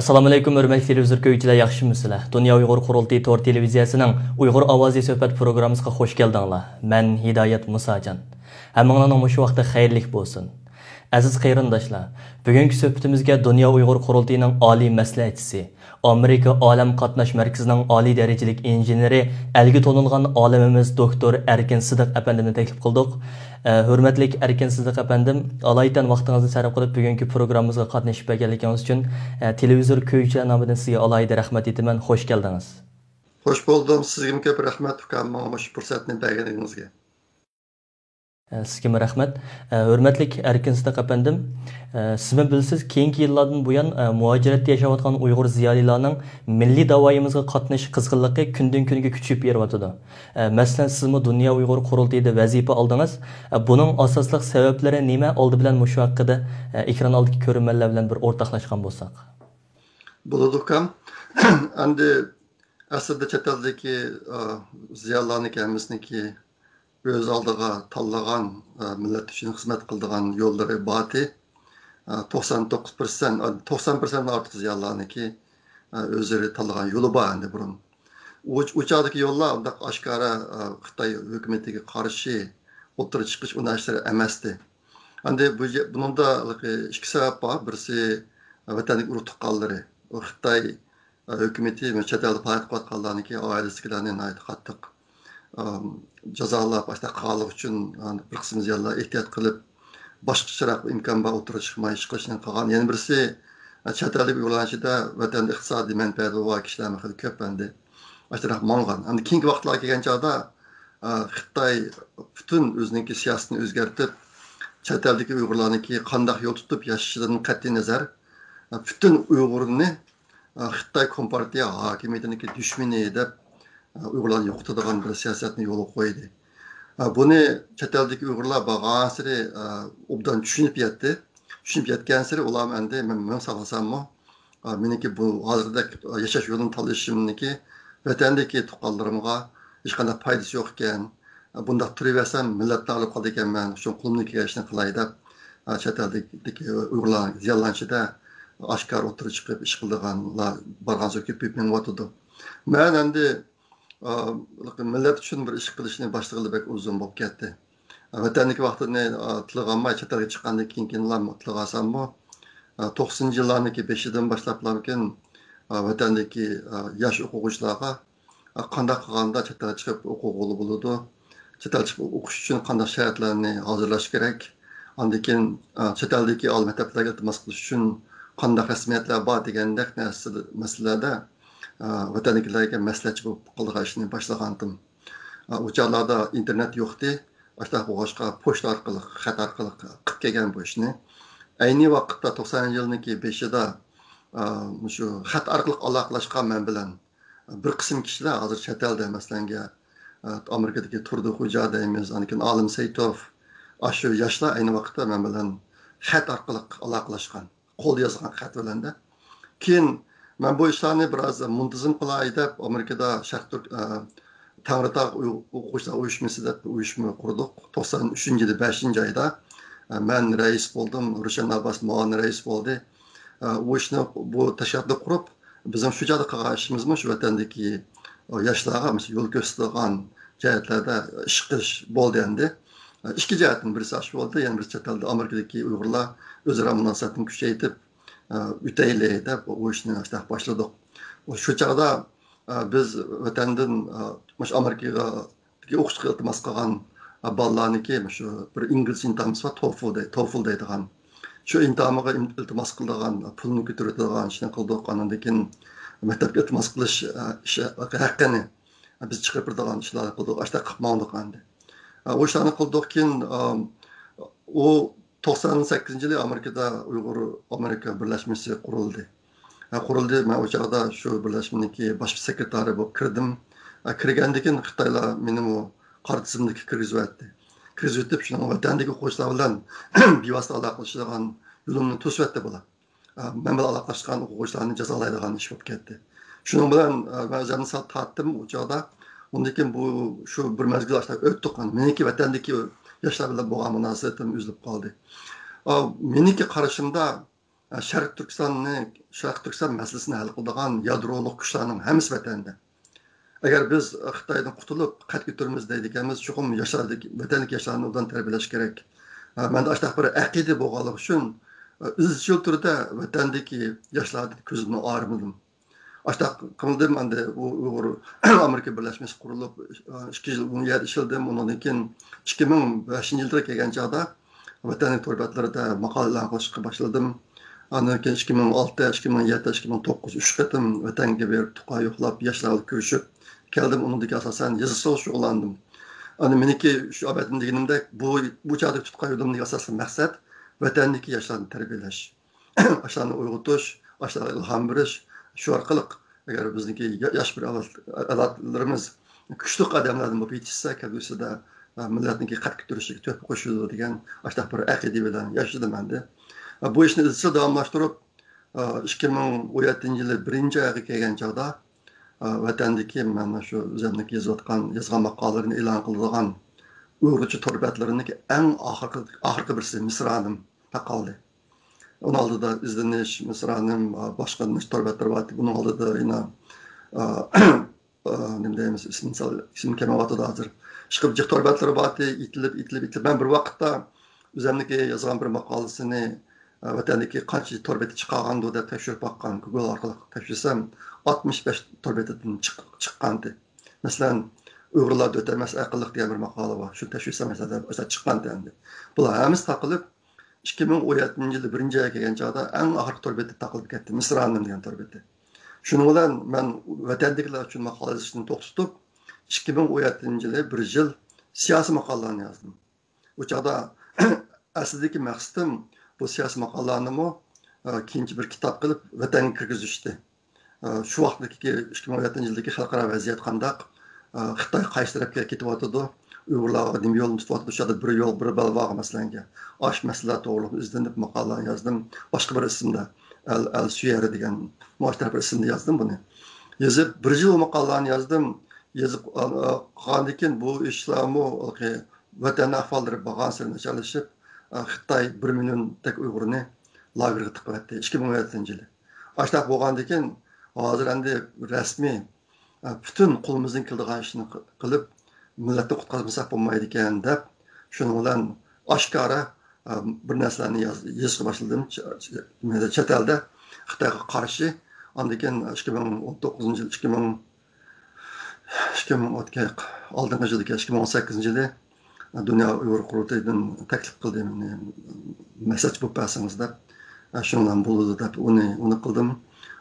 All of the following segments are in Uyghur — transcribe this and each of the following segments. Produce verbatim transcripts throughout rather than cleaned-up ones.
ئەسسالامۇئەلەيكۇم، ھۆرمەتلىك تېلېۋىزور كۆرگۈچىلەر، ياخشىمۇسىلەر؟ دۇنيا ئۇيغۇر قۇرۇلتىيى تور تېلېۋىزىيەسىنىڭ ئۇيغۇر ئاۋازى سۆھبەت پروگراممىسىغا خوش كەلدىڭلار. مەن ھىدايەت مۇساجان. ھەممىڭلارنىڭ مۇشۇ ۋاقتى خەيرلىك بولسۇن. ئەزىز قېرىنداشلار، بۈگۈنكى سۆھبىتىمىزگە دۇنيا ئۇيغۇر قۇرۇلتىيىنىڭ ئالىي مەسلىھەتچىسى، ئامېرىكا ئالەم قاتناش مەركىزىنىڭ ئالىي دەرىجىلىك ئىنژېنېرى، ئەلگە تونۇلغان ئالىمىمىز دوكتور ئەركىن سىدىق ئەپەندىمنى تەكلىپ قىلدۇق. ئە، ھۆرمەتلىك ئەركىن سىدىق ئەپەندىم، ئالايىتەن ۋاقتىڭىزنى سەرپ قىلىپ، بۈگۈنكى پروگراممىمىزغا قاتنىشىپ بەرگەنلىكىڭىز ئۈچۈن، ئە، تېلېۋىزور كۆرگۈچىلەر نامىدىن سىزگە ئالاھىدە رەھمەت ئېيتىمەن. خوش كەلدىڭىز. خوش بولدۇم. سىزگىمۇ كۆپ رەھمەت، ئۇكام، ماڭا مۇشۇ پۇرسەتنى بەرگىنىڭىزگە. ئە، سىزگىمۇ رەھمەت. ئە، ھۆرمەتلىك ئەركىن سىدىق ئەپەندىم، ئە، سىزمۇ بىلىسىز، كېيىنكى يىللاردىن بۇيان، ئە، مۇھاجىرەتتە ياشاۋاتقان ئۇيغۇر زىيالىيلارنىڭ مىللىي داۋايىمىزغا قاتنىشىش قىزغىنلىقى كۈندىن-كۈنگە كۈچىيىپ بېرىۋاتىدۇ. ئە، مەسىلەن، سىزمۇ دۇنيا ئۇيغۇر قۇرۇلتىيىدا ۋەزىپە ئالدىڭىز. ئە، بۇنىڭ ئاساسلىق سەۋەبلىرى نېمە؟ ئالدى بىلەن مۇشۇ ھەققىدە، ئە، ئېكران ئالدىدىكى كۆرۈرمەنلەر بىلەن بىر ئورتاقلاشقان بولساق. بولىدۇ، ئۇكام. ئەمدى ئەسلىدە چەت ئەلدىكى، ئا، زىيالىيلارنىڭكى ھەممىسىنىڭكى ئۆز ئالدىغا تاللىغان، ئا، مىللەت ئۈچۈن خىزمەت قىلىدىغان يوللىرى بارتى. ئا، توقسان توققۇز پىرسەنت، ئا، توقسان پىرسەنتتىن ئارتۇق زىيالىيلارنىڭكى، ئا، ئۆزلىرى تاللىغان يولى بار ئەمدى بۇرۇن. ئۇ، ئۇ چاغدىكى يوللار ئۇنداق ئاشكارا، ئا، خىتاي ھۆكۈمىتىگە قارشى ئوتتۇرىغا چىقىش ئۇ نەرسىلەر ئەمەستى. ئەمدى بۇ يە-، بۇنىڭدا ھېلىقى ئىككى سەۋەب بار. بىرسى، ۋەتەندىكى ئۇرۇق تۇغقانلىرى. ئۇ خىتاي، ئە، ھۆكۈمىتى چەت ئەلدە پائالىيەت قىلىۋاتقانلارنىڭكى ئائىلىسىدىكىلەرنى ناھايىتى قاتتىق، ئەم، جازالاپ، ئاشۇنداق قىلغانلىقى ئۈچۈن، ئە، بىر قىسىم زىيالىيلار ئېھتىيات قىلىپ، باشقىچىراق ئىمكان بار ئوتتۇرىغا چىقماي ئىش قىلىشنى قىلغان. يەنە بىرسى، ئە، چەت ئەلدىكى ئۇيغۇرلارنىڭ ئىچىدە ۋەتەندە ئىقتىسادىي مەنپەئەتى بار كىشىلەرمۇ خېلى كۆپ ئەمدى. ئاشۇنداق ماڭغان. ئەمدى كېيىنكى ۋاقىتلارغا كەلگەن چاغدا، ئە، خىتاي پۈتۈن ئۆزىنىڭكى سىياسىتىنى ئۆزگەرتىپ، چەت ئەلدىكى ئۇيغۇرلارنىڭكى قانداق يول تۇتۇپ ياشىشىدىن قەتئىينەزەر، ئە، پۈتۈن ئۇيغۇرنى، ئە، خىتاي كومپارتىيە ھاكىمىيىتىنىڭكى دۈشمىنى دەپ، ئە، ئۇيغۇرلارنى يوقىتىدىغان بىر سىياسەتنى يولغا قويدى. ئە، بۇنى چەت ئەلدىكى ئۇيغۇرلار بارغانسېرى، ئە، ئوبدان چۈشىنىپ يەتتى. چۈشىنىپ يەتكەنسېرى ئۇلارمۇ ئەمدى مەن، مەن ساقلىساممۇ، ئا، مېنىڭكى بۇ ھازىردەك ياشاش يولىنى تاللىشىمنىڭكى ۋەتەندىكى تۇغقانلىرىمغا ھېچقانداق پايدىسى يوق ئىكەن. بۇنداق تۇرۇۋەرسەم، مىللەتنى ئايرىلىپ قالىدىكەنمەن، شۇڭا قولۇمدىن كەلگەننى قىلاي دەپ، ئا، چەت ئەلدىكى ئۇيغۇرلار زىيالىيلارنىڭ ئىچىدە ئاشكارا ئوتتۇرىغا چىقىپ ئىش قىلىدىغانلار بارغانسېرى كۆپىيىپ مېڭىۋاتىدۇ. مەن ئەمدى، ئا، مىللەت ئۈچۈن بىر ئىش قىلىشنى باشلىغىلى بەك ئۇزۇن بولۇپ كەتتى. ۋەتەندىكى ۋاقتىنى، ئا، تىلغا ئالماي، چەت ئەلگە چىققاندىن كېيىنكىلا تىلغا ئالساممۇ، ئا، توقسىنىنچى يىللارنىڭكى بېشىدىن باشلاپلارمىكىن، ئا، ۋەتەندىكى، ئا، ياش ئوقۇغۇچىلارغا، ئا، قانداق قىلغاندا چەت ئەلگە چىقىپ ئوقۇغىلى بولىدۇ، چەت ئەلگە چىقىپ ئوقۇش ئۈچۈن قانداق شەرتلەرنى ھازىرلاش كېرەك، ئاندىن كېيىن، ئا، چەت ئەلدىكى ئالىي مەكتەپلەرگە ئىلتىماس قىلىش ئۈچۈن قانداق رەسمىيەتلەر بار دېگەندەك نەرسە، مەسىلىلەردە، ئا، ۋەتەندىكىلەرگە مەسلىھەتچى بولۇپ قىلىدىغان ئىشنى باشلىغانتىم. ئۇ چاغلاردا ئىنتېرنېت يوقتى. ئاشۇنداق بولغاچقا، پوچتا ئارقىلىق، خەت ئارقىلىق قىلىپ كەلگەن بۇ ئىشنى. ئەينى ۋاقىتتا توقسان يىلنىڭكى بېشىدا، ئا، مۇشۇ خەت ئارقىلىق ئالاقىلاشقان مەن بىلەن بىر قىسىم كىشىلەر ھازىر چەت ئەلدە، مەسىلەنگە، ئا، ئامېرىكىدىكى تۇردى خوجا دەيمىز، ئاندىن كېيىن ئالىم سەيتوف، ئاشۇ ياشلار ئەينى ۋاقىتتا مەن بىلەن خەت ئارقىلىق ئالاقىلاشقان. قول يازغان خەت بىلەندە. كېيىن مەن بۇ ئىشلارنى بىراز مۇنتىزىم قىلاي دەپ، ئامېرىكىدا شەرقىي تۈرك، ئە، تەڭرىتاغ ئۇي-، ئوقۇغۇچىلار ئۇيۇشمىسى دەپ بىر ئۇيۇشما قۇردۇق. توقسان ئۈچىنچى يىلى بەشىنچى ئايدا، ئە، مەن رەئىس بولدۇم، روشەن ئابباس مۇئاۋىن رەئىس بولدى. ئە، بۇ ئىشنى، بۇ تەشكىلاتنى قۇرۇپ، بىزنىڭ شۇ چاغدا قىلغان ئىشىمىزمۇ شۇ ۋەتەندىكى ياشلارغا مۇشۇ يول كۆرسىتىدىغان جەھەتلەردە ئىش قىلىش بولدى ئەمدى. ئىككى جەھەتتىن، بىرسى ئاشۇ بولدى، يەنە بىرسى چەت ئەلدە ئامېرىكىدىكى ئۇيغۇرلار ئۆزئارا مۇناسىۋەتنى كۈچەيتىپ، ئۆتەيلى دەپ ئۇ ئىشنى ئاشۇنداق باشلىدۇق. شۇ چاغدا بىز ۋەتەندىن مۇشۇ ئامېرىكىغا ئوقۇشقا ئىلتىماس قىلغان بالىلارنىڭكى مۇشۇ بىر ئىنگلىز ئىنتامىسى بار، توفل دەي-، توفل دەيدىغان. شۇ ئىنتامىغا ئىم-، ئىلتىماس قىلىدىغان، پۇلنى كۆتۈرۈۋېتىدىغان ئىشنى قىلدۇق. ئاندىن كېيىن مەكتەپكە ئىلتىماس قىلىش، ئە، ئىش ھەققىنى بىز چىقىرىپ بېرىدىغان ئىشلارنى قىلدۇق. ئاشۇنداق قىلىپ ماڭدۇق ئەمدى. ئە، ئۇ ئىشلارنى قىلدۇق. كېيىن، ئا، ئۇ توقسان سەككىزىنچى يىلى ئامېرىكىدا ئۇيغۇر ئامېرىكا بىرلەشمىسى قۇرۇلدى. ئە، قۇرۇلدى. مەن ئۇ چاغدا شۇ بىرلەشمىنىڭكى باش سېكرېتارى بولۇپ كىردىم. ئە، كىرگەندىن كېيىن خىتايلار مېنىمۇ قارا تىزىملىككە كىرگۈزۈۋەتتى. كىرگۈزۈۋېتىپ، شۇنىڭ ۋەتەندىكى ئوقۇغۇچىلار بىلەن بىۋاسىتە ئالاقىلىشىدىغان يولۇمنى توسۇۋەتتى بۇلار. ئە، مەن بىلەن ئالاقىلاشقان ئوقۇغۇچىلارنى جازالايدىغان ئىش بولۇپ كەتتى. شۇنىڭ بىلەن، ئە، مەن ئۆزۈمنى سەل تارتتىم ئۇ چاغدا. ئۇندىن كېيىن بۇ، شۇ بىر مەزگىل ئاشۇنداق ئۆتتۇق. مېنىڭكى ۋەتەندىكى ياشلار بىلەن بولغان مۇناسىۋىتىم ئۈزۈلۈپ قالدى. ئا، مېنىڭكى قارىشىمدا، شەرقىي تۈركىستاننى، شەرقىي تۈركىستان مەسىلىسىنى ھەل قىلىدىغان يادرولۇق كۈچلەرنىڭ ھەممىسى ۋەتەندە. ئەگەر بىز خىتايدىن قۇتۇلۇپ، قەد كۆتۈرىمىز دەيدىكەنمىز، چوقۇم ياشلاردىكى، ۋەتەندىكى ياشلارنى ئوبدان تەربىيەلەش كېرەك. مەندە ئاشۇنداق بىر ئەقىدە بولغانلىقى ئۈچۈن، ئىزچىل تۈردە ۋەتەندىكى ياشلاردىن كۆزۈمنى ئايرىمىدىم. ئاشۇنداق قىلدىم، ئەمدى ئۇ ئۇيغۇر ئامېرىكا بىرلەشمىسى قۇرۇلۇپ، ئىككى يىل ئۇ يەردە ئىشلىدىم. ئۇنىڭدىن كېيىن ئىككى مىڭ بەشىنچى يىللىرى كەلگەن چاغدا ۋەتەننىڭ تور بەتلىرىدە ماقالە ئېلان قىلىشقا باشلىدىم. ئاندىن كېيىن ئىككى مىڭ ئالتە، ئىككى مىڭ يەتتە، ئىككى مىڭ توققۇز، ئۈچ قېتىم ۋەتەنگە بېرىپ، تۇغقان يوقلاپ، ياشلار بىلەن كۆرۈشۈپ كەلدىم. ئۇنىڭدىكى ئاساسەن يېزا سوزۇش ئوغلاندىم. ئەمدى مېنىڭكى شۇ ئەۋەتىم دېگىنىمدەك، بۇ، بۇ چاغدىكى تۇتقان يولۇمدىكى ئاساسلىق مەقسەت ۋەتەندىكى ياشلارنى تەربىيەلەش. ئاشۇلارنى ئويغىتىش، ئاشۇلارغا ئىلھام بېرىش، شۇ ئارقىلىق ئەگەر بىزنىڭكى يا-، ياش بىر ئەۋلاد-، ئەۋلادلىرىمىز كۈچلۈك ئادەملەردىن بولۇپ يېتىشسە، كەلگۈسىدە، ئە، مىللەتنىڭكى قەد كۆتۈرۈشىگە تۆھپە قوشىدۇ دېگەن ئاشۇنداق بىر ئەقىدە بىلەن ياشىدىم ئەمدى. ئە، بۇ ئىشنى ئىزچىل داۋاملاشتۇرۇپ، ئە، ئىككى مىڭ ئون يەتتىنچى يىلى بىرىنچى ئايغا كەلگەن چاغدا، ئە، ۋەتەندىكى مانا شۇ ئۆزۈمنىڭكى يېزىۋاتقان، يازغان ماقالىلىرىنى ئېلان قىلىدىغان ئۇيغۇرچە تور بەتلىرىنىڭكى ئەڭ ئاخىرقى، ئاخىرقى بىرسى، مىسرانىم، تاقالدى. ئۇنىڭ ئالدىدا ئىزدىنىش، مىسرانىم، باشقا نەشر تور بەتلىرى بار ئىدى. بۇنىڭ ئالدىدا يەنە، ئا، ئا، نېمە دەيمىز، ئىسمىنى سال-، ئىسمىنى كەلمەيۋاتىدۇ ھازىر. ئىشقىلىپ جىق تور بەتلىرى بار ئىدى، ئېيتىلىپ، ئېيتىلىپ، ئېيتىلىپ. مەن بىر ۋاقىتتا ئۆزۈمنىڭكى يازغان بىر ماقالىسىنى، ئا، ۋەتەندىكى قانچە تور بېتى چىقارغاندۇ دەپ تەكشۈرۈپ باققان، گۇگل ئارقىلىق تەكشۈرسەم، ئاتمىش بەش تور بېتىدىن چىق-، چىققانىدى. مەسىلەن، ئۇيغۇرلار دۆت ئەمەس، ئەقىللىق دېگەن بىر ماقالە بار. شۇ تەشۋىشلەر مەسىلىدە ئۆزى چىققانتى ئەمدى. بۇلار ھەممىسى تاقىلىپ، ئىككى مىڭ ئون يەتتىنچى يىلى بىرىنچى ئايغا كەلگەن چاغدا ئەڭ ئاخىرقى تور بېتى تاقىلىپ كەتتى. مىسرانىم دېگەن تور بېتى. شۇنىڭ بىلەن مەن ۋەتەندىكىلەر ئۈچۈن ماقالە يېزىشنى توختىتىپ، ئىككى مىڭ ئون يەتتىنچى يىلى بىر يىل سىياسىي ماقالىلارنى يازدىم. ئۇ چاغدا ئەسلىدىكى مەقسىتىم بۇ سىياسىي ماقالىلەرنىمۇ، ئە، كېيىنچە بىر كىتاب قىلىپ ۋەتەنگە كىرگۈزۈشتى. ئە، شۇ ۋاقىتتىكى ئىككى مىڭ ئون يەتتىنچى يىلدىكى خەلقئارا ۋەزىيەت قانداق؟ ئە، خىتاي قايسى تەرەپكە كېتىۋاتىدۇ؟ ئۇيغۇرلارغا نېمە يولنى تۇتۇۋاتىدۇ؟ شۇ يەردە بىر يول، بىر بەلباغ مەسىلەنگە. ئاشۇ مەسىلىلەر توغرۇلۇق ئىزدىنىپ ماقالىلەرنى يازدىم. باشقا بىر ئىسىمدا، ئەل، ئەل سۈيەرى دېگەن مۇشۇ بىر ئىسىمدا يازدىم بۇنى. يېزىپ، بىر يىل ماقالىلەرنى يازدىم. يېزىپ، ئا، قالغاندىن كېيىن بۇ ئىشلارمۇ ۋەتەننىڭ ئەھۋاللىرى بارغانسېرى ناچارلىشىپ، ئا، خىتاي بىر مىليوندەك ئۇيغۇرنى لاگېرغا تىقىۋەتتى، ئىككى مىڭ ئون يەتتىنچى يىلى. ئاشۇنداق بولغاندىن كېيىن، ھازىر ئەمدى رەسمىي، ئە، پۈتۈن قولىمىزدىن كېلىدىغان ئىشنى ق-، قىلىپ، مىللەتنى قۇتقۇزمىساق بولمايدىكەن دەپ، شۇنىڭ بىلەن ئاشكارا، ئە، بىر نەرسىلەرنى ياز-، يېزىشقا باشلىدىم. چ-، چ-، چەت ئەلدە خىتايغا قارشى، ئاندىن كېيىن ئىككى مىڭ ئون توققۇزىنچى يىل، ئىككى مىڭ، ئىككى مىڭ ئون، ئالدىنقى يىلدىكى ئىككى مىڭ ئون سەككىزىنچى يىلى دۇنيا ئۇيغۇر قۇرۇلتىيىدىن تەكلىپ قىلدى، مېنى مەسلىھەتچى بولۇپ بەرسىڭىز دەپ. شۇنىڭ بىلەن بولىدۇ دەپ ئۇنى، ئۇنى قىلدىم.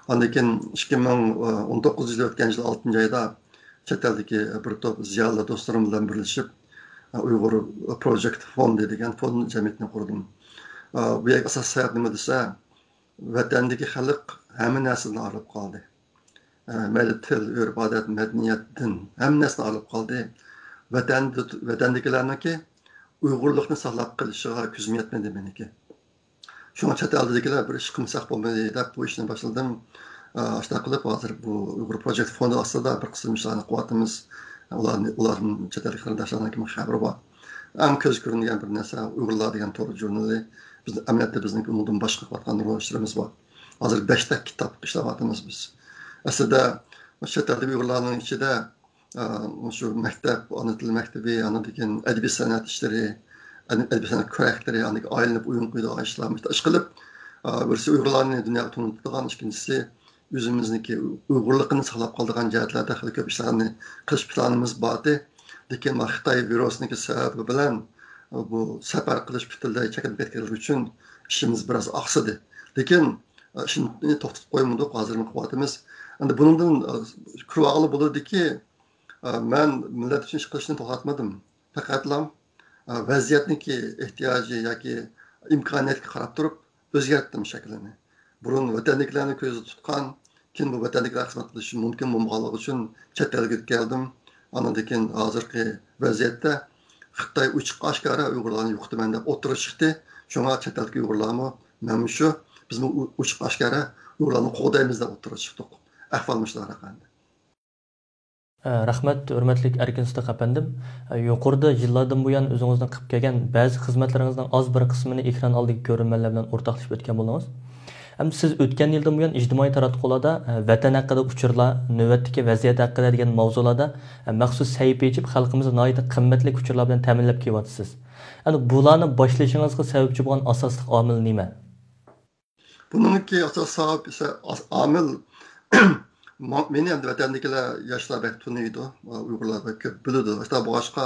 ئاندىن كېيىن ئىككى مىڭ ئون توققۇزىنچى يىل، ئۆتكەن يىل ئالتىنچى ئايدا چەت ئەلدىكى بىر توپ زىيالىي دوستلىرىم بىلەن بىرلىشىپ، ئۇيغۇر پروجېكت فوندى دېگەن فوند جەمئىيىتىنى قۇردۇم. بۇ يەرگە ئاساسىي سەۋەب نېمە دېسە، ۋەتەندىكى خەلق ھەممە نەرسىدىن ئايرىلىپ قالدى. ئە، مەيلى تىل، ئۆرپ-ئادەت، مەدەنىيەت، دىن، ھەممە نەرسىدىن ئايرىلىپ قالدى. ۋەتەندە، ۋەتەندىكىلەرنىڭكى ئۇيغۇرلۇقنى ساقلاپ قېلىشىغا كۆزۈم يەتمىدى مېنىڭكى. شۇڭا چەت ئەلدىكىلەر بىر ئىش قىلمىساق بولمايدۇ دەپ بۇ ئىشنى باشلىدىم. ئە، ئاشۇنداق قىلىپ ھازىر بۇ ئۇيغۇر پروجېكت فوندى ئاستىدا بىر قىسىم ئىشلارنى قىلىۋاتىمىز. ئۇلارنى، ئۇلاردىن چەت ئەلدىكى قېرىنداشلارنىڭ كىم خەۋىرى بار. ئەڭ كۆز كۆرۈنگەن بىر نەرسە ئۇيغۇرلار دېگەن تور ژۇرنىلى. بىز، ئەمەلىيەتتە بىزنىڭكى ئۇنىڭدىن باشقا قىلىۋاتقان نۇرغۇن ئىشلىرىمىز بار. ھازىر بەشتە كىتاب ئىشلەۋاتىمىز بىز. ئەسلىدە چەت ئەلدىكى ئۇيغۇرلارنىڭ ئىچىدە، ئە، مۇشۇ مەكتەپ، ئانا تىل مەكتىپى، ئاندىن كېيىن ئەدەبىي سەنئەت ئىشلىرى، ئەدەبىي سەنئەت كۆرەكلىرى، ئاندىن كېيىن ئايلىنىپ ئويۇن قويىدىغان ئىشلار، مۇشۇنداق ئىش قىلىپ، ئە، بىرسى ئۇيغۇرلارنى دۇنياغا تونۇتىدىغان، ئىككىنچىسى ئۆزىمىزنىڭكى ئۇيغۇرلۇقىنى ساقلاپ قالىدىغان جەھەتلەردە خېلى كۆپ ئىشلارنى قىلىش پىلانىمىز بار ئىدى. لېكىن مانا خىتاي ۋىرۇسىنىڭكى سەۋەبى بىلەن بۇ سەپەر قىلىش پۈتۈنلەي چەكلىنىپ كەتكەنلىكى ئۈچۈن ئىشىمىز بىراز ئاقسىدى. لېكىن ئىشنى توختىتىپ قويمىدۇق، ھازىرمۇ قىلىۋاتىمىز. ئەمدى بۇنىڭدىن كۆرۈۋالغىلى بولىدۇكى، مەن مىللەت ئۈچۈن ئىش قىلىشنى توختاتمىدىم. پەقەتلا ۋەزىيەتنىڭكى ئېھتىياجى ياكى ئىمكانىيەتكە قاراپ تۇرۇپ ئۆزگەرتتىم شەكلىنى. بۇرۇن ۋەتەندىكىلەرنى كۆزدە تۇتقان، كېيىن بۇ ۋەتەندىكىلەر خىزمەت قىلىشى مۇمكىن بولمىغانلىقى ئۈچۈن چەت ئەلگە ئۆتۈپ كەلدىم. ئاندىن كېيىن ھازىرقى ۋەزىيەتتە خىتاي ئوچۇق ئاشكارا ئۇيغۇرلارنى يوقىتىمەن دەپ ئوتتۇرىغا چىقتى. شۇڭا چەت ئەلدىكى ئۇيغۇرلارمۇ مەن مۇشۇ، بىزمۇ ئوچۇق ئاشكارا ئۇيغۇرلارنى قوغدايمىز دەپ ئوتتۇرىغا چىقتۇق. ئەھۋال مۇشۇنداق ئەمدى. ئە، رەھمەت، ھۆرمەتلىك ئەركىن سىدىق ئەپەندىم. ئە، يۇقىرىدا يىللاردىن بۇيان ئۆزىڭىزنىڭ قىلىپ كەلگەن بەزى خىزمەتلىرىڭىزنىڭ ئاز بىر قىسمىنى ئېكران ئالدىدىكى كۆرۈرمەنلەر بىلەن ئورتاقلىشىپ ئۆتكەن بولدىڭىز. ئەمدى سىز ئۆتكەن يىلدىن بۇيان ئىجتىمائىي تاراتقۇلاردا، ئە، ۋەتەن ھەققىدە ئۇچۇرلار، نۆۋەتتىكى ۋەزىيەت ھەققىدە دېگەن ماۋزۇلاردا، ئە، مەخسۇس سەھىپە ئېچىپ، خەلقىمىزنى ناھايىتى قىممەتلىك ئۇچۇرلار بىلەن تەمىنلەپ كېلىۋاتىسىز. ئەنە بۇلارنى باشلىشىڭىزغا سەۋەبچى بولغان ئاساسلىق ئامىل نېمە؟ بۇنىڭكى ئاساسلىق سەۋەب ئىسە، ئاس-، ئامىل، ما-، مېنى ئەمدى ۋەتەندىكىلەر، ياشلار بەك تونۇيدۇ، ئۇيغۇرلار بەك كۆپ بىلىدۇ. شۇنداق بولغاچقا،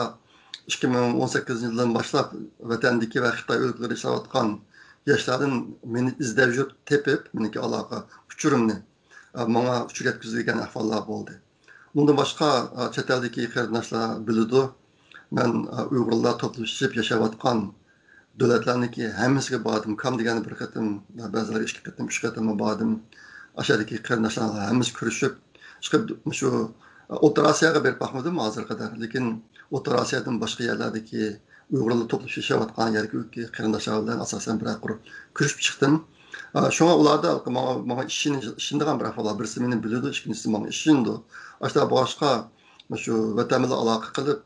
ئىككى مىڭ ئون سەككىزىنچى يىلدىن باشلاپ ۋەتەندىكى ۋە خىتاي ئۆلكىلىرىدە ياشاۋاتقان ياشلاردىن مېنى ئىزدەپ يۈرۈپ تېپىپ، مېنىڭكى ئالاقە ئۇچۇرۇمنى، ئە، ماڭا ئۇچۇر يەتكۈزىدىگەن ئەھۋاللار بولدى. ئۇندىن باشقا، ئە، چەت ئەلدىكى قېرىنداشلار بىلىدۇ. مەن، ئە، ئۇيغۇرلار توپلىشىپ ياشاۋاتقان دۆلەتلەرنىڭكى ھەممىسىگە باردىم. كام دېگەندە بىر قېتىم، بەزىلەرگە ئىككى قېتىم، ئۈچ قېتىممۇ باردىم. ئاشۇ يەردىكى قېرىنداشلار ھەممىسى كۆرۈشۈپ، چىقىپ، مۇشۇ ئوتتۇرا ئاسىياغا بېرىپ باقمىدىم ھازىرغا قەدەر. لېكىن ئوتتۇرا ئاسىيادىن باشقا يەرلەردىكى ئۇيغۇرلار توپلىشىپ ياشاۋاتقان يەردىكى قېرىنداشلار بىلەن ئاساسەن بىرەر قۇر كۆرۈشۈپ چىقتىم. ئا، شۇڭا ئۇلاردا ماڭا، ماڭا ئىشىنىش-، ئىشىنىدىغان بىر ئەھۋال بار. بىرسى مېنى بىلىدۇ، ئىككىنچىسى ماڭا ئىشىنىدۇ. ئاشۇنداق بولغاچقا، شۇ ۋەتەن بىلەن ئالاقە قىلىپ،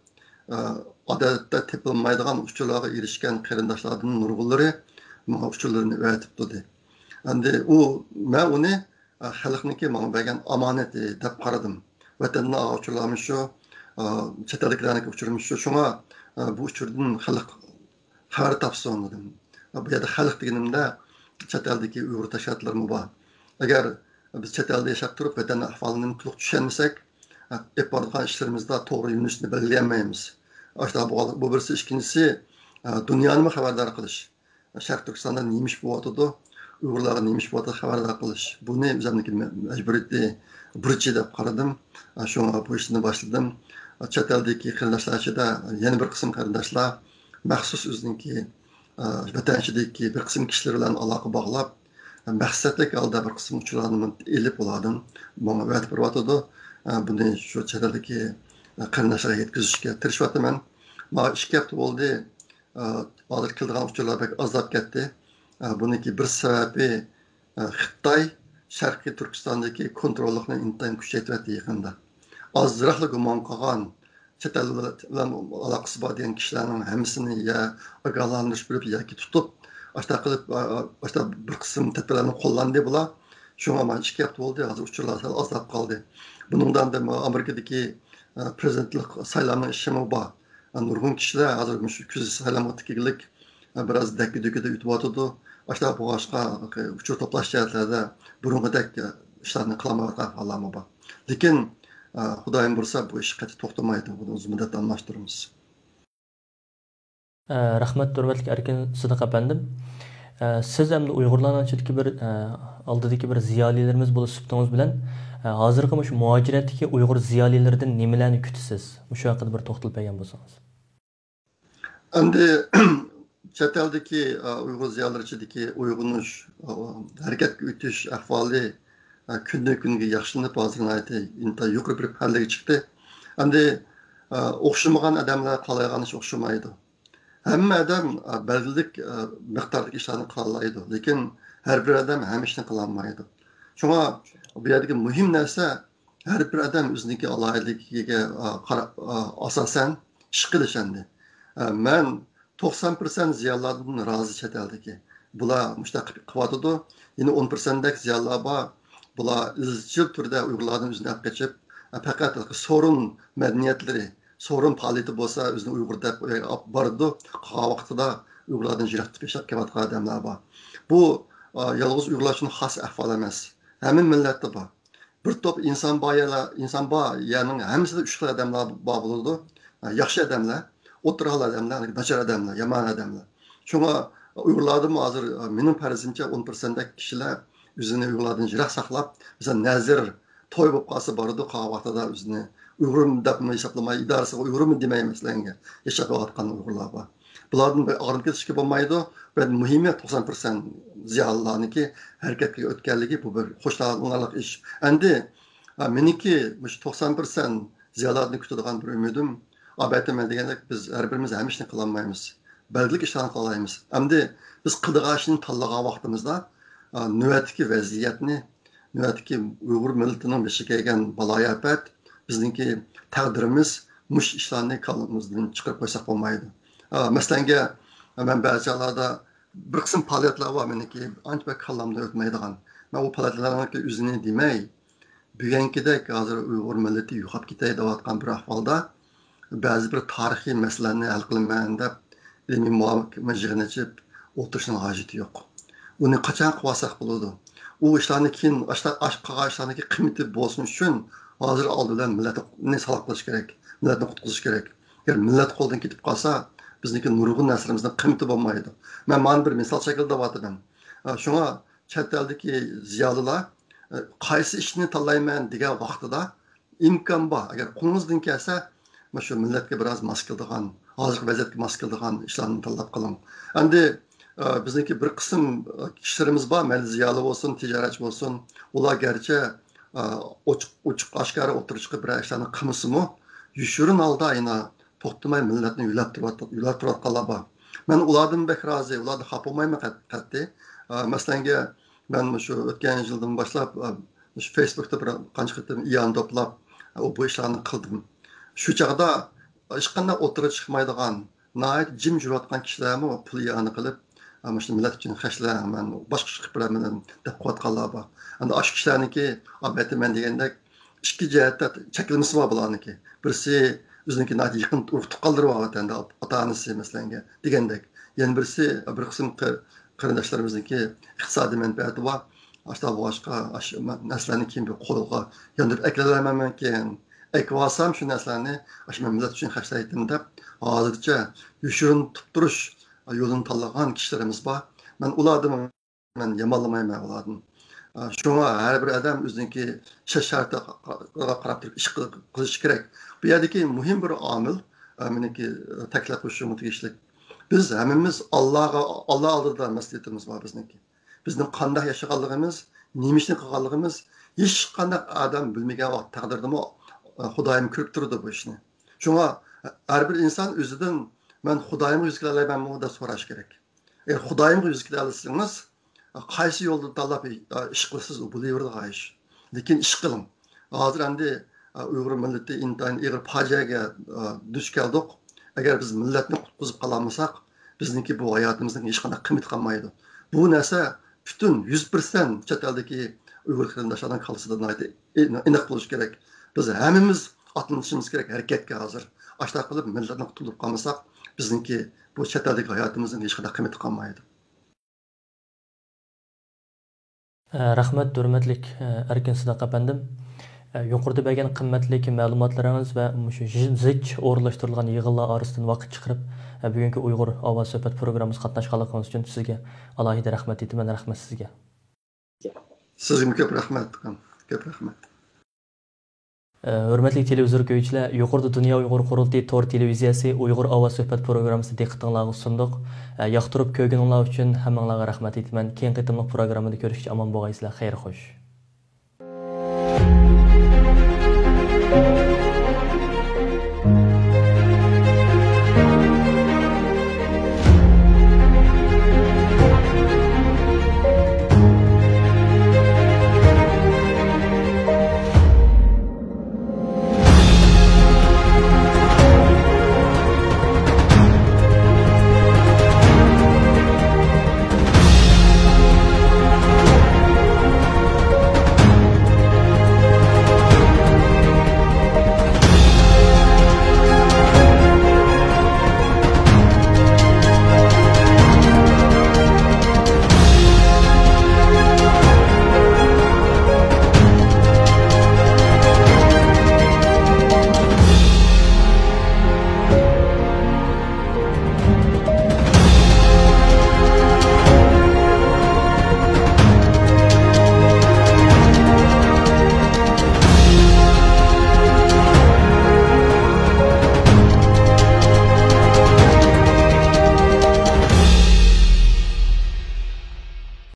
ئا، ئادەتتە تېپىلمايدىغان ئۇچۇرلارغا ئېرىشكەن قېرىنداشلاردىن نۇرغۇنلىرى ماڭا ئۇچۇرلىرىنى ئەۋەتىپتۇ. ئەمدى ئۇ، مەن ئۇنى، ئا، خەلقنىڭكى ماڭا بەرگەن ئامانىتى دەپ قارىدىم. ۋەتەندىن ئالغان ئۇچۇرلارمۇ شۇ، ئا، چەت ئەلدىكىلەرنىڭكى ئۇچۇرىمۇ شۇ. شۇڭا، ئا، بۇ ئۇچۇردىن خەلق خەۋەر تاپسۇن دېدىم. بۇ يەردە خەلق دېگىنىمدە چەت ئەلدىكى ئۇيغۇر تەشكىلاتلىرىمۇ بار. ئەگەر بىز چەت ئەلدە ياشاپ تۇرۇپ، ۋەتەننىڭ ئەھۋالىنى تولۇق چۈشەنمىسەك، ئېلىپ بارىدىغان ئىشلىرىمىزدا توغرا يۆنىلىشنى بەلگىلىيەلمەيمىز. ئاشۇنداق بولغانلىق، بۇ بىرسى. ئىككىنچىسى، دۇنيانىمۇ خەۋەردار قىلىش. شەرقىي تۈركىستاندا نېمە ئىش بولۇۋاتىدۇ، ئۇيغۇرلارغا نېمە ئىش بولۇۋاتىدۇ خەۋەردار قىلىش. بۇنى ئۆزۈمنىڭكى مە-، مەجبۇرىيىتى، بۇرچى دەپ قارىدىم. شۇڭا بۇ ئىشنى باشلىدىم. چەت ئەلدىكى قېرىنداشلار ئىچىدە يەنە بىر قىسىم قېرىنداشلار مەخسۇس ئۆزىنىڭكى، ئە، ۋەتەن ئىچىدىكى بىر قىسىم كىشىلەر بىلەن ئالاقە باغلاپ، مەقسەتلىك ھالدا بىر قىسىم ئۇچۇرلارنى ئېلىپ، ئۇلاردىن ماڭا ئەۋەتىپ بېرىۋاتىدۇ. ئە، بۇنى شۇ چەت ئەلدىكى، ئە، قېرىنداشلارغا يەتكۈزۈشكە تىرىشىۋاتىمەن. مانا ئىككى ھەپتە بولدى. ئە، ھازىر كېلىدىغان ئۇچۇرلار بەك ئازلاپ كەتتى. ئە، بۇنىڭكى بىر سەۋەبى، ئە، خىتاي شەرقىي تۈركىستاندىكى كونتروللۇقنى ئىنتايىن كۈچەيتىۋەتتى يېقىندا. ئازراقلا گۇمان قىلغان، چەت ئەل بىلەن ئالاقىسى بار دېگەن كىشىلەرنىڭ ھەممىسىنى يا ئاگاھلاندۇرۇش بېرىپ ياكى تۇتۇپ، ئاشۇنداق قىلىپ، ئا-، ئا-، ئاشۇنداق بىر قىسىم تەدبىرلەرنى قوللاندى بۇلار. شۇڭا مانا ئىككى ھەپتە بولدى، ھازىر ئۇچۇرلار سەل ئازلاپ قالدى. بۇنىڭدا ئەمدى ئامېرىكىدىكى، ئا، پرېزىدېنتلىق سايلامنىڭ ئىشىمۇ بار. نۇرغۇن كىشىلەر ھازىر مۇشۇ كۈز سايلامغا تىكىلىپ، بىراز دەككە-دۈككىدە ئۆتۈۋاتىدۇ. ئاشۇنداق بولغاچقا، ئۇچۇر توپلاش جەھەتلەردە بۇرۇنقىدەك ئىشلارنى قىلالمايۋاتقان ئەھۋاللارمۇ بار. لېكىن، خۇدايىم بۇيرۇسا، بۇ ئىش قېتى توختىمايدۇ. بۇنى ئۇزۇن مۇددەت داۋاملاشتۇرىمىز. ئە، رەھمەت، ھۆرمەتلىك ئەركىن سىدىق ئەپەندىم. ئە، سىز ئەمدى ئۇيغۇرلارنىڭ ئىچىدىكى بىر، ئە، ئالدىدىكى بىر زىيالىيلىرىمىز بولۇش سۈپىتىڭىز بىلەن، ئە، ھازىرقى مۇشۇ مۇھاجىرەتتىكى ئۇيغۇر زىيالىيلىرىدىن نېمىلەرنى كۈتىسىز؟ مۇشۇ ھەققىدە بىر توختىلىپ بەرگەن بولسىڭىز. ئەمدى چەت ئەلدىكى، ئە، ئۇيغۇر زىيالىيلىرى ئىچىدىكى ئويغىنىش، ئە، ھەرىكەتكە ئۆتۈش ئەھۋالى، ئە، كۈندىن-كۈنگە ياخشىلىنىپ، ھازىر ناھايىتى ئىنتايىن يۇقىرى بىر پەللىگە چىقتى. ئەمدى، ئە، ئوخشىمىغان ئادەملەر قىلالايدىغان ئىش ئوخشىمايدۇ. ھەممە ئادەم، ئە، بەلگىلىك، ئە، مىقداردىكى ئىشلارنى قىلالايدۇ، لېكىن ھەر بىر ئادەم ھەممە ئىشنى قىلالمايدۇ. شۇڭا بۇ يەردىكى مۇھىم نەرسە، ھەر بىر ئادەم ئۆزىنىڭكى ئالاھىدىلىكىگە، ئا، قارا-، ئا، ئاساسەن ئىش قىلىش ئەمدى. ئە، مەن توقسان پىرسەنت زىيالىيلاردىن رازى چەت ئەلدىكى. بۇلار مۇشۇنداق قىلىپ قىلىۋاتىدۇ. يەنە ئون پىرسەنتتەك زىيالىيلار بار. بۇلار ئىزچىل تۈردە ئۇيغۇرلاردىن ئۆزىنى ئەپ قېچىپ، ئە، پەقەت سورۇن مەدەنىيەتلىرى، سورۇن پائالىيىتى بولسا ئۆزىنى ئۇيغۇر دەپ ئاپ بارىدۇ. قالغان ۋاقتىدا ئۇيغۇرلاردىن يىراق تۇرۇپ ياشاپ كېلىۋاتقان ئادەملەر بار. بۇ، ئا، يالغۇز ئۇيغۇرلار ئۈچۈن خاس ئەھۋال ئەمەس. ھەممە مىللەتتە بار. بىر توپ ئىنسان بار يەرلەر، ئىنسان بار يەرنىڭ ھەممىسىدە ئۈچ خىل ئادەملەر بار بولىدۇ. ياخشى ئادەملەر، ئوتتۇرا خىل ئادەملەر، ناچار ئادەملەر، يامان ئادەملەر. شۇڭا ئۇيغۇرلاردىمۇ ھازىر، مېنىڭ پەرىزىمچە، ئون پىرسەنتتەك كىشىلەر ئۆزىنى ئۇيغۇرلاردىن يىراق ساقلاپ، مەسىلەن، نەزىر، توي بولۇپ قالسا بارىدۇ، قالغان ۋاقتىدا ئۆزىنى ئۇيغۇرمۇ دەپمۇ ھېسابلىماي، ئىدارىسىغا ئۇيغۇرمۇ دېمەي، مەسىلەن، ياشاپ كېلىۋاتقان ئۇيغۇرلار بار. بۇلاردىن بىر ئاغرىنىپ كېتىشكە بولمايدۇ. بۇ يەردە مۇھىمى توقسان پىرسەنت زىيالىيلارنىڭكى ھەرىكەتكە ئۆتكەنلىكى، بۇ بىر خۇشاللىنارلىق ئىش. ئەمدى، ئا، مېنىڭكى مۇشۇ توقسان پىرسەنت زىيالىيلاردىن كۈتىدىغان بىر ئۈمىدىم، ئەلۋەتتە، مەن دېگەندەك، بىز ھەر بىرىمىز ھەممە ئىشنى قىلالمايمىز. بەلگىلىك ئىشلارنى قىلالايمىز. ئەمدى بىز قىلىدىغان ئىشنى تاللىغان ۋاقتىمىزدا، ئا، نۆۋەتتىكى ۋەزىيەتنى، نۆۋەتتىكى ئۇيغۇر مىللىتىنىڭ بېشىغا كەلگەن بالايىئاپەت بىزنىڭكى تەقدىرىمىز، مۇشۇ ئىشلارنى كاللىمىزدىن چىقىرىپ قويساق بولمايدۇ. ئا، مەسىلەنگە، مەن بەزى چاغلاردا بىر قىسىم پائالىيەتلەر بار مېنىڭكى، ئانچە بەك كاللامدىن ئۆتمەيدىغان. مەن ئۇ پائالىيەتلەرنىڭكى ئۆزىنى دېمەي، بۈگۈنكىدەك ھازىر ئۇيغۇر مىللىتى يوقاپ كېتەي دەۋاتقان بىر ئەھۋالدا، بەزى بىر تارىخىي مەسىلىلەرنى ھەل قىلىمەن دەپ، ئىلمىي مۇھاكىمە يىغىنى ئېچىپ ئولتۇرۇشنىڭ ھاجىتى يوق. ئۇنى قاچان قىلىۋالساق بولىدۇ؟ ئۇ ئىشلارنى كېيىن، ئاشتا-، ئاش-، قىلغان ئىشلارنىڭكى قىممىتى بولسۇن ئۈچۈن، ھازىر ئالدى بىلەن مىللەتنى ساقلاپ قېلىش كېرەك، مىللەتنى قۇتقۇزۇش كېرەك. ئەگەر مىللەت قولدىن كېتىپ قالسا، بىزنىڭكى نۇرغۇن نەرسىلىرىمىزنىڭ قىممىتى بولمايدۇ. مەن مانا بىر مىسال شەكلىدە دەۋاتىمەن. ئە، شۇڭا چەت ئەلدىكى زىيالىيلار، ئە، قايسى ئىشنى تاللايمەن دېگەن ۋاقتىدا، ئىمكان بار، ئەگەر قولىڭىزدىن كەلسە، مۇشۇ مىللەتكە بىراز ماس كېلىدىغان، ھازىرقى ۋەزىيەتكە ماس كېلىدىغان ئىشلارنى تاللاپ قىلىڭ. ئەمدى، ئە، بىزنىڭكى بىر قىسىم، ئە، كىشىلىرىمىز بار، مەيلى زىيالىي بولسۇن، تىجارەتچى بولسۇن، ئۇلار گەرچە، ئە، ئوچۇق، ئوچۇق ئاشكارا ئوتتۇرىغا چىقىپ بىرەر ئىشلارنى قىلمىسىمۇ، يوشۇرۇن ھالدا يەنە توختىماي مىللەتنى يۆلەپ تۇرۇۋات-، يۆلەپ تۇرۇۋاتقانلار بار. مەن ئۇلاردىن بەك رازى، ئۇلاردىن خاپا بولمايمەن قەت-، قەتئىي. ئە، مەسىلەنگە، مەن مۇشۇ ئۆتكەن يىلدىن باشلاپ، ئە، مۇشۇ فېيسبۇكتا بىر قانچە قېتىم ئىئانە توپلاپ، ئە، بۇ ئىشلارنى قىلدىم. شۇ چاغدا ھېچقانداق ئوتتۇرىغا چىقمايدىغان، ناھايىتى جىم يۈرۈۋاتقان كىشىلەرمۇ پۇل ئىئانە قىلىپ، ئە، مۇشۇ مىللەت ئۈچۈن خەجلەڭ، مەن باشقا ئىش قىلىپ بېرەمەن دەپ قىلىۋاتقانلار بار. ئەمدى ئاشۇ كىشىلەرنىكى، ئەلۋەتتە، مەن دېگەندەك، ئىككى جەھەتتە چەكلىمىسى بار بۇلارنىكى. بىرسى ئۆزىنىڭكى ناھايىتى يېقىن ئۇرۇق تۇغقانلىرى بار ۋەتەندە، ئاتا-ئانىسى مەسىلەنگە دېگەندەك. يەنە بىرسى بىر قىسىم قېر-، قېرىنداشلىرىمىزنىڭكى ئىقتىسادىي مەنپەئەتى بار. ئاشۇنداق بولغاچقا، ئاشۇ نەرسىلەرنى كېيىن بىر قولغا ياندۇرۇپ ئەكېلەلەيمەنمىكىن؟ ئەكىۋالسام شۇ نەرسىلەرنى ئاشۇ مەن مىللەت ئۈچۈن خەجلەيتتىم دەپ، ھازىرچە يوشۇرۇن تۇتۇپ تۇرۇش يولىنى تاللىغان كىشىلىرىمىز بار. مەن ئۇلاردىن مەن يامانلىمايمەن ئۇلاردىن. ئە، شۇڭا ھەر بىر ئادەم ئۆزىنىڭكى شەرت-شارائىتىغا قاراپ تۇرۇپ ئىش قىل-، قىلىشى كېرەك. بۇ يەردىكى مۇھىم بىر ئامىل، ئە، مېنىڭكى، ئە، تەكىتلەپ قويۇشۇمغا تېگىشلىك. بىز ھەممىمىز ئاللاغا، ئاللا ئالدىدا مەسئۇلىيىتىمىز بار بىزنىڭكى. بىزنىڭ قانداق ياشىغانلىقىمىز، نېمە ئىشنى قىلغانلىقىمىز ھېچقانداق ئادەم بىلمىگەن ۋاقىت تەقدىردىمۇ، ئە، خۇدايىم كۆرۈپ تۇرىدۇ بۇ ئىشنى. شۇڭا ھەر بىر ئىنسان ئۆزىدىن، «مەن خۇدايىمغا يۈز كېلەلەيمەنمۇ؟» دەپ سوراش كېرەك. ئەگەر خۇدايىمغا يۈز كېلەلىسىڭىز، قايسى يولدا تاللاپ ئىش قىلسىز، ئۇ بولۇۋېرىدىغان ئىش. لېكىن ئىش قىلىڭ. ھازىر ئەمدى ئۇيغۇر مىللىتى ئىنتايىن ئېغىر پاجىئەگە دۇچ كەلدۇق. ئەگەر بىز مىللەتنى قۇتقۇزۇپ قالالمىساق، بىزنىڭكى بۇ ھاياتىمىزنىڭ ھېچقانداق قىممىتى قالمايدۇ. بۇ نەرسە پۈتۈن يۈز پىرسەنت چەت ئەلدىكى ئۇيغۇر قېرىنداشلارنىڭ كاللىسىدا ناھايىتى ئېنىق بولۇشى كېرەك. بىز ھەممىمىز ئاتلىنىشىمىز كېرەك ھەرىكەتكە ھازىر. ئاشۇنداق قىلىپ مىللەتنى قۇتۇلدۇرۇپ قالمىساق، بىزنىڭكى بۇ چەت ئەلدىكى ھاياتىمىزنىڭ ھېچقانداق قىممىتى قالمايدۇ. ئە، رەھمەت، ھۆرمەتلىك، ئە، ئەركىن سىدىق ئەپەندىم. ئە، يۇقىرىدا بەرگەن قىممەتلىك مەلۇماتلىرىڭىز ۋە مۇشۇ زىچ ئورۇنلاشتۇرۇلغان يىغىنلار ئارىسىدىن ۋاقىت چىقىرىپ، ئە، بۈگۈنكى ئۇيغۇر ئاۋازى سۆھبەت پروگراممىسىغا قاتناشقانلىقىڭىز ئۈچۈن سىزگە ئالاھىدە رەھمەت ئېيتىمەن. رەھمەت سىزگە. سىزگىمۇ كۆپ رەھمەت، ئۇكام. كۆپ رەھمەت. ئە، ھۆرمەتلىك تېلېۋىزور كۆرگۈچىلەر، يۇقىرىدا دۇنيا ئۇيغۇر قۇرۇلتىيى تور تېلېۋىزىيەسى ئۇيغۇر ئاۋاز سۆھبەت پروگراممىسىنى دىققىتىڭلارغا سۇندۇق. ئە، ياقتۇرۇپ كۆرگىنىڭلار ئۈچۈن ھەممىڭلارغا رەھمەت ئېيتىمەن. كېيىنكى قېتىملىق پروگراممىدا كۆرۈشكىچە ئامان بولغايسىلەر. خەير خوش.